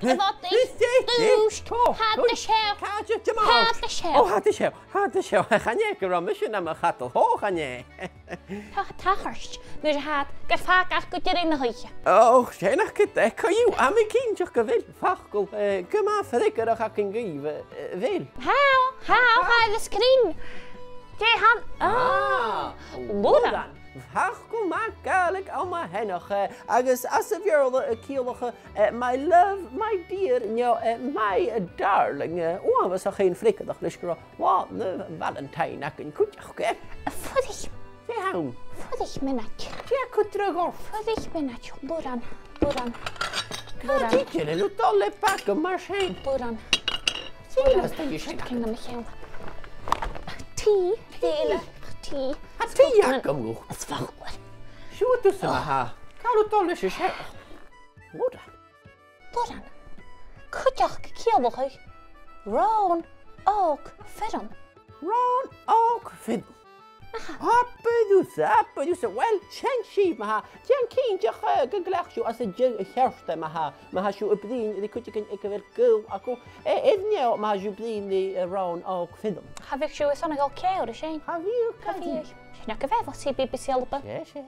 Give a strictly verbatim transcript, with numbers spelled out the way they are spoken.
Dùisg, dùisg, dùisg. Tha iad a' seòladh. Càit an deach iad? Tha iad a' seòladh. Ò, tha iad a' seòladh, tha iad a' seòladh. Chan e gu robh mise nam chadal, ò, chan e. Tha, tha cuideigin, nuair a tha iad gu fàgail gu deireadh na h-oidhche. Ò, 's e nach ged, eh, co-dhiù, tha mi cinnteach gu bheil facal, eh, gu math freagarrach againn dhuibh, eh, a bheil? Tha, tha, tha, tha, sgrìn. Dè tha ann? Ah, ah, lùran. Lùran. Facal math Gàidhlig ann a-nochd, eh, agus anns a' Bheurla a' ciallachadh, eh, my love, my dear, no, eh, my darling, eh, uabhasach fhèin freagarrach leis gu robh Là na Valentine againn cuideachd, eh? Fuirich. Dè th' ann? Fuirich mionaid. Dè tha cudromach ort? Fuirich mionaid. Lùran, lùran, lùran. Càit an deach thu a' dol le baga mar sin? Lùran. Dè nas duilghe sin? Cinn na mo cheann. Tì, tì, tì. Tha tì agam dhut. Is fàgail. Siuthad thusa ma-thà. Càit a bheil thu a' dol leis an seo? Lùran. Lùran. Cuideachd a' ciallachadh ròn òg fireann. Ròn òg fireann. Aha. Abair thusa, abair thusa. Uill, sin sibh ma-thà. Dèan cinnteach, eh, gun gleidh sibh às an deagh cheàrdan ma-thà. Ma tha sibh a' bruidhinn ri cuideigin aig a bheil gaol agaibh, eh, air neo ma tha sibh a' bruidhinn ri, eh, ròn òg fireann. Cha bhiodh sibh airson a dhol ceàrr an sin. Cha bhiodh, cha bhiodh. Sin agaibh e, bhon C B B C Alba. Yes, yes.